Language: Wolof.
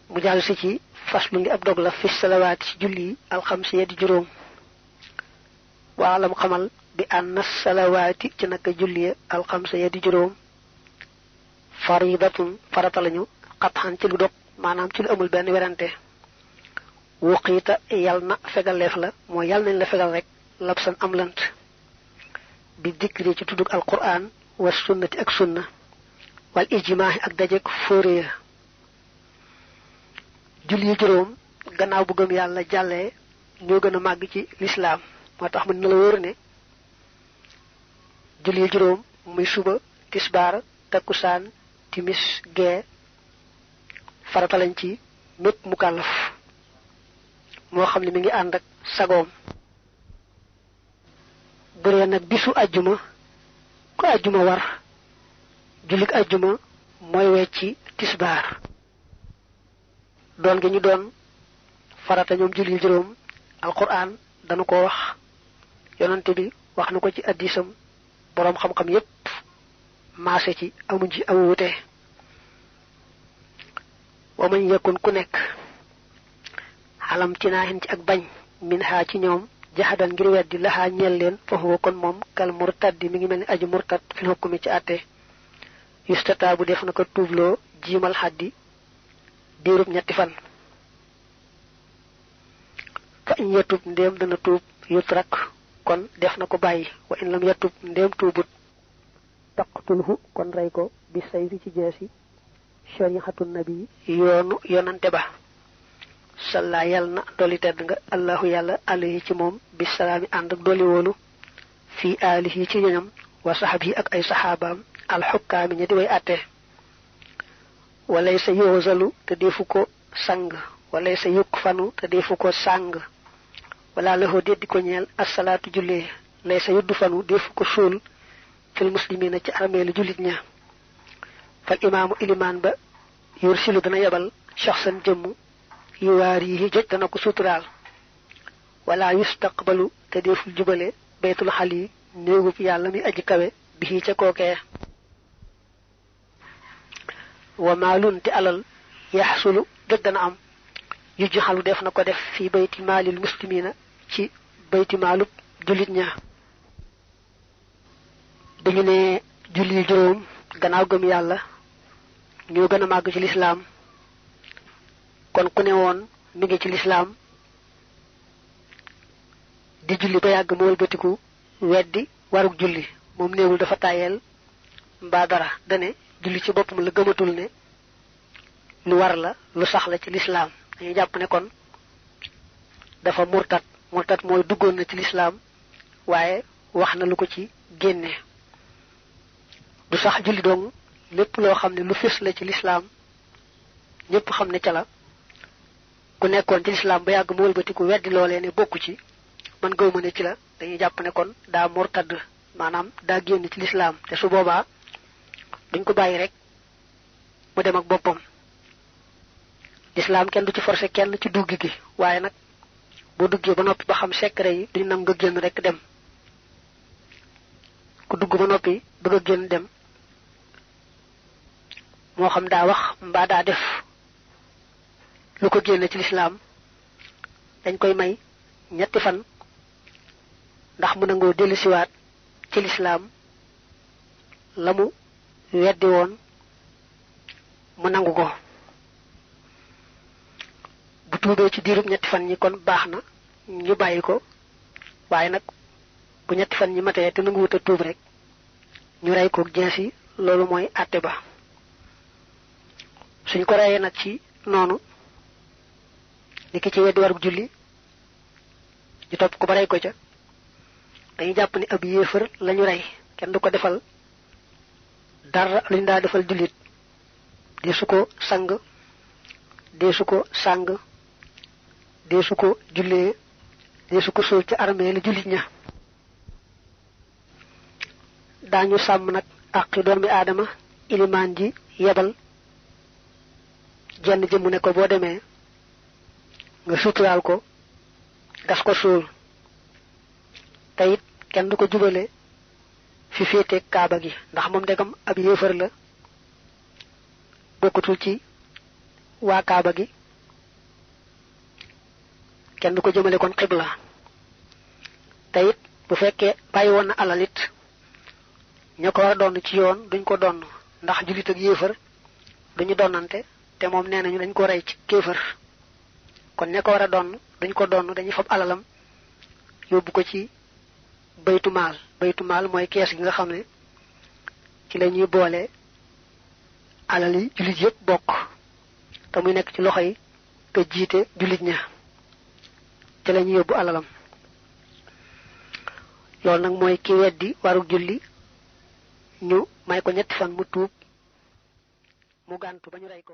mu jall ci ci faslu li ab dog la fi salawat ci julli al khamsiyya di juroom wa alam xamal bi anna salawati ci naka julli al khamsiyya di juroom faridatun farata lañu qathan ci lu dog manam ci lu amul ben werante wuqita yalna fegal lef la mo yal nañ la fegal rek labsan am lant bi dikri ci tuduk alquran wa sunnati ak sunna wal ijma' ak dajek foriya julli juroom gannaaw bu gëm yalla jalle ñoo gëna mag ci l'islam motax mën na la wër ne julli juroom muy suba tisbar takusan timis ge farata lañ ci mépp mukallaf mo xamni mi ngi and ak sagom bure nak bisu aljuma ko aljuma war julik aljuma moy wecci tisbar don gi ñu don farata ñom julli juroom alquran dañu ko wax yonante bi wax nako ci hadisam borom xam xam yépp maase ci amu ci amu wuté wa man yakun ku nek alam ci naahin ci ak bañ min ha ci ñoom jahadan ngir weddi laha ñel leen fa huwa kon mom kal murtad mi ngi melni aju murtad fi hukmi ci até yustata bu def nako tublo jimal haddi diirub ñetti fan fa in yatub ndem dana tub yutrak kon def nako bayyi wa in lam yatub ndem tubut taqtulhu kon ray ko bi sayfi ci jeesi shari'atun nabi yoonu yonante ba salla yalna doli tedd nga allahu yalla alayhi ci mom bi salami and ak doli wolu fi alihi ci ñam wa sahbihi ak ay sahabam al hukam ñi di way até walaysa yuzalu te defuko sang walaysa yukfanu te defuko sang wala lahu deddi ko ñeel as-salatu julli laysa yudfanu defuko sul fil muslimina ci armelu julit ña fal imam iliman ba yursilu dana yabal shakhsan jëm yuwarihi joj dana ko sutural wala yustaqbalu te deful jubale baytul khali neegu ci yalla mi aji kawe bi ci koke wa malun ti alal yahsulu dana am yuji xalu def na ko def fi bayti malil muslimina ci bayti malub julit ña dañu ne julli juroom gannaaw gëm yalla ñoo gëna mag ci l'islam kon ku ne won mi ngi ci l'islam di julli ba yag mo wëlbetiku weddi waruk julli mom neewul dafa tayel mba dara dane julli ci bopum la gëmatul ne lu war la lu sax la ci l'islam dañu japp ne kon dafa murtad moy duggon na ci l'islam waye wax na lu ko ci génné du sax julli dong lepp lo xamne lu fess la ci l'islam ñepp xamne ca la ku nekkon ci l'islam ba yag mo wëlbatiku weddi lolé ne bokku ci man gëwma ne ci la dañuy japp ne kon da murtad manam da génn ci l'islam té su boba duñ ko bayyi rek mu dem ak bopam l'islam kenn du ci forcer kenn ci dugg gi waye nak bo duggé ba nopi ba xam secret yi duñ nam nga génn rek dem ku dugg ba nopi bëgg génn dem mo xam da wax mba da def lu ko génn ci l'islam dañ koy may ñetti fan ndax mu nango delu ci waat ci l'islam lamu weddi won mu nangu ko bu tuubé ci diirub ñetti fan ñi kon baxna ñu bayiko waye nak bu ñetti fan ñi maté té nangu wuta tuub rek ñu ray ko jënsi lolu moy atté ba suñ ko rayé nak ci nonu niki ci weddi waruk julli ñu top ko baray ko ca dañu japp ni ab yéefar lañu ray kenn du ko defal dara luñ da defal julit di suko sang de suko sang de suko julle de suko sul ci armée la julit ña dañu sam nak ak doomi adama iliman ji yebal jenn jëm ne ko bo démé nga sutural ko gas ko sul tayit kenn du ko jubale fi fété kaaba gi ndax mom degam ab yéefar la bokkutul ci waa kaaba gi kenn du ko jëmale kon xibla te it bu fekkee bàyyi woon na alal it ña ko war a donn ci yoon duñ ko donn ndax jullit ak yéefar duñu donnante te moom nee nañu dañ ko rey ci kéefar kon ña ko war a donn duñ ko donn dañuy fab alalam yóbbu ko ci baytu maal mooy kees gi nga xam ne ci la ñuy boole alal yi jullit yëpp bokk te muy nekk ci loxo yi ka jiite jullit ña ci la ñuy yóbbu alalam loolu nag mooy ki weddi warug julli ñu may ko ñetti fan mu tuub mu gàntu ba ñu rey ko